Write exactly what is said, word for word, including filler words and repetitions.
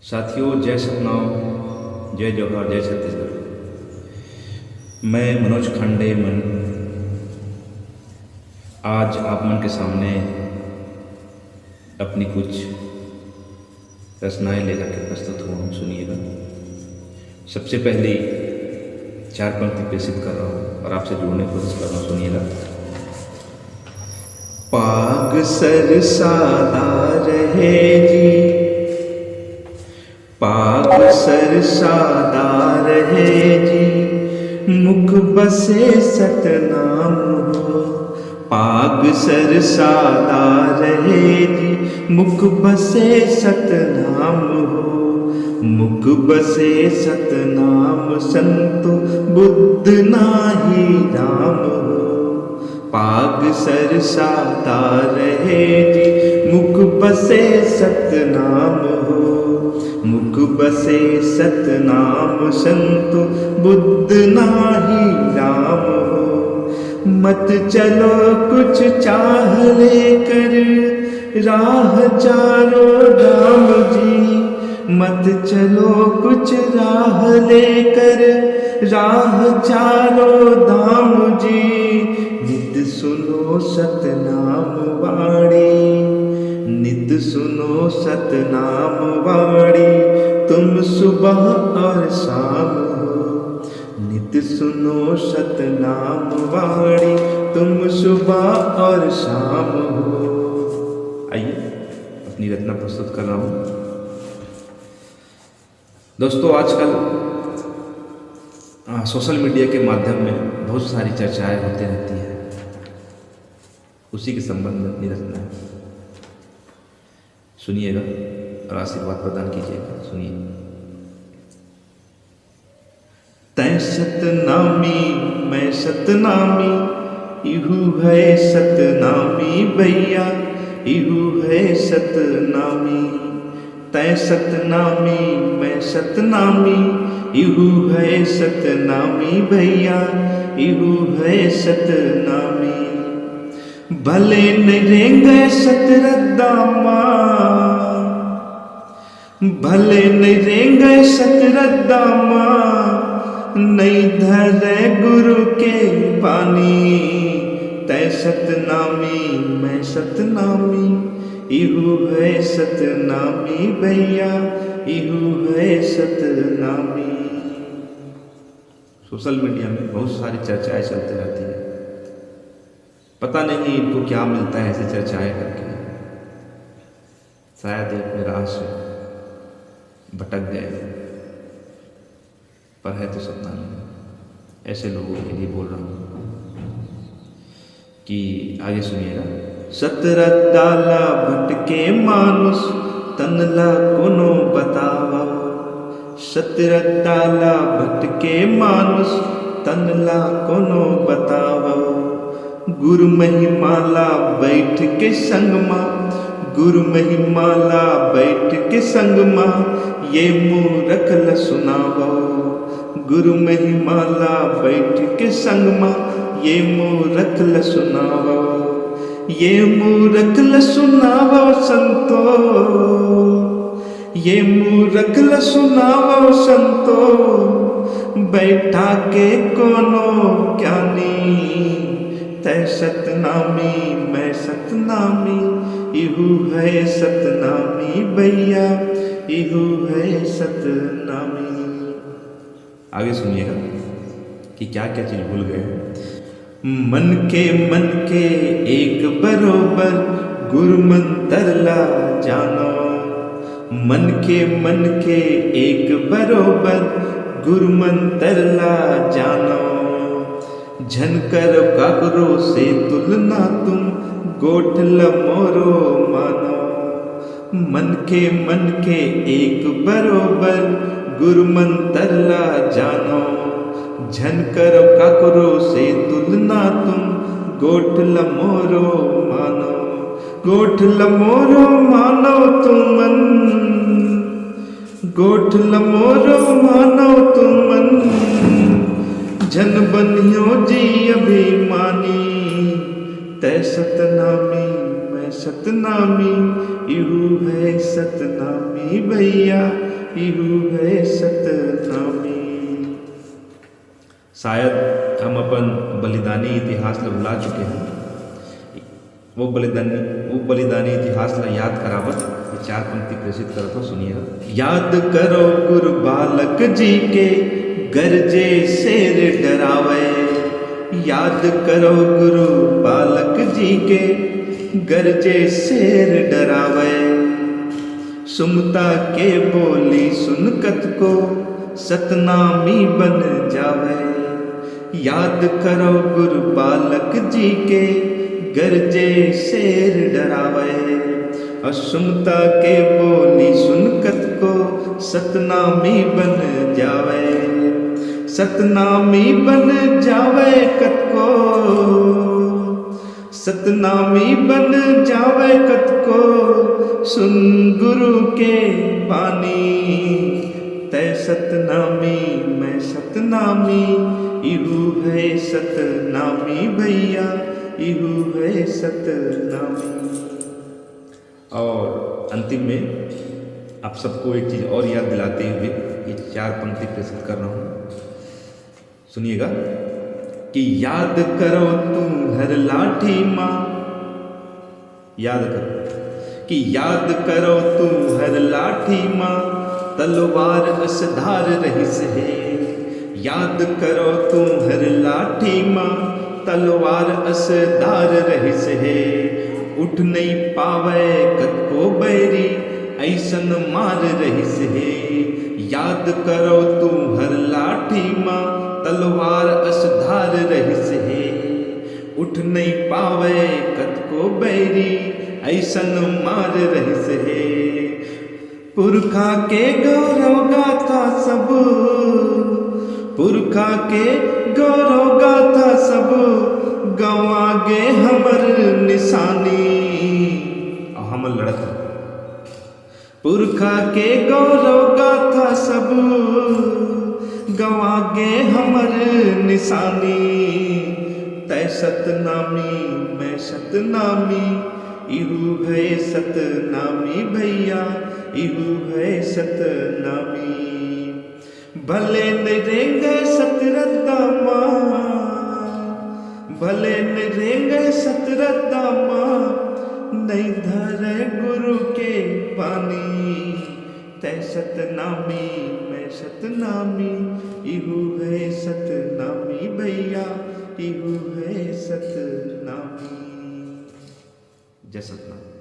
साथियों, जय सतनाम, जय जोहार, जय छत्तीसगढ़। मैं मनोज खांडे मन आज आप मन के सामने अपनी कुछ रचनाएं लेकर के प्रस्तुत हुआ हूँ। सुनिएगा। सबसे पहली चार पंक्ति प्रेषित कर रहा हूँ और आपसे जोड़ने की कोशिश कर रहा हूँ। सुनिएगा। पाग सर सादा रहे जी, पाग सर सादा रहे जी, मुख बसे सतनाम हो। पाग सर सादा रहे जी, मुख बसे सतनाम हो। मुख बसे सतनाम संतो, बुद्ध नाही राम हो। पाग सर सादा रहे जी, मुख बसे सतनाम हो। मुख बसे सतनाम संतो, बुद्ध नाही राम हो। मत चलो कुछ चाह लेकर, राह चारों धाम जी। मत चलो कुछ राह लेकर, राह चारों धाम जी। नित सुनो सतनाम वाणी, नित सुनो सतनाम वाणी, तुम सुबह और शाम हो। नित सुनो सतनाम वाणी, तुम सुबह और शाम हो। आइए, अपनी रचना प्रस्तुत कर रहा हूँ। दोस्तों, आजकल, आ, सोशल मीडिया के माध्यम में बहुत सारी चर्चाएं होती रहती हैं। उसी के संबंध में अपनी रचना है, सुनिएगा और आशीर्वाद प्रदान कीजिएगा। सुनिए। तैं सतनामी, मैं सतनामी, इहू है सतनामी भैया, इहू है सतनामी। तैं सतनामी, मैं सतनामी, इहू है सतनामी भैया, इहू है सतनामी। भले नहीं रेंगे सतरद्दा माँ, भले नहीं रेंगे सतरद्दा माँ, नहीं धरे गुरु के बानी। तैं सतनामी, मैं सतनामी, इहू है सतनामी भैया, इहू है सतनामी। सोशल मीडिया में बहुत सारी चर्चाएं चलती रहती है। पता नहीं इनको क्या मिलता है ऐसी चर्चाएं करके। शायद ये अपने राह से भटक गए, पर है तो सतनामी। ऐसे लोगों के लिए बोल रहा हूँ कि आगे सुनिएगा। सतरद्दा ला भटके मानुष, तन ला कोनो बतावा। सतरद्दा ला भटके मानुष, तन ला कोनो बतावा। गुरु महिमा ला बैठ के संग मा, गुरु महिमा ला बैठ के संग मा, ये मूरख ल सुनावा। गुरु महिमा ला बैठ के संग मा, ये मूरख ल सुनावा। ये मूरख ल सुनावा संतो, ये मूरख ल सुनावा संतो, बैठा के कोनो ज्ञानी। तैं सतनामी, मैं सतनामी, इहू है सतनामी भैया, इहू है सतनामी। आगे सुनिएगा कि क्या क्या चीज भूल गए हैं। मन के मन के एक बरोबर, गुरु मंतर ला जानो। मन के मन के एक बरोबर, गुरु मंतर ला जानो। झन करो काकरो से तुलना तुम, गोठ ल मोरो मानो। मन के मन के एक बरोबर, गुरु मंतर ला जानो। झन करो काकरो से तुलना तुम, गोठ ल मोरो मानो। गोठ ल मोरो मानो तुमन, गोठ ल मोरो मानो तुमन, झन बनियो जी अभिमानी। तैं सतनामी, मैं सतनामी, इहू है सतनामी भैया, इहू है सतनामी। शायद हम अपन बलिदानी इतिहास ला भुला चुके हैं। वो बलिदानी, वो बलिदानी इतिहास ला याद करावत ये चार पंक्ति प्रेषित करत हो, सुनिएगा। याद करो गुरु बालक जी के, गरजे शेर डरावे। याद करो गुरु बालक जी के, गरजे शेर डरावे। सुमता के बोली सुन कतको, सतनामी बन जावे। याद करो गुरु बालक जी के, गरजे शेर डरावे। अउ सुमता के बोली सुन कतको, सतनामी बन जावे। सतनामी बन जावे कतको, सतनामी बन जावे कतको, सुन गुरु के बानी। तै सतनामी, मैं सतनामी, इहू है सतनामी भैया, इहू है सतनामी। और अंतिम में आप सबको एक चीज़ और याद दिलाते हुए ये चार पंक्ति प्रेषित कर रहा हूँ, सुनिएगा। कि याद करो तू हर लाठी माँ, याद करो, कि याद करो तू हर लाठी माँ, तलवार अस धार रहिस हे। याद करो तू हर लाठी माँ, तलवार अस धार रहिस हे। उठ नहीं पावे कतको बैरी, ऐसन मार रहिस हे। याद करो तू हर लाठी माँ, तलवार अस धार रहिस हे। उठ नहीं पावे कतको बैरी, ऐसन मार रहिस हे। पुरखा के गौरव गाथा सब, पुरखा के गौरव गाथा सब, गंवा गे हमर निशानी। अउ हमन लड़त हन। पुरखा के गौरव गाथा सब, गंवा गे हमर निशानी। तै सतनामी, मैं सतनामी, इहू है सतनामी भैया, इहू है सतनामी। भले नहीं रेंगे सतरद्दा माँ, भले नहीं रेंगे सतरद्दा माँ, नहीं धरे गुरु के बानी। तै सतनामी, मैं सतनामी, इहू है सतनामी भैया, इहू है सतनामी। जय सतनाम।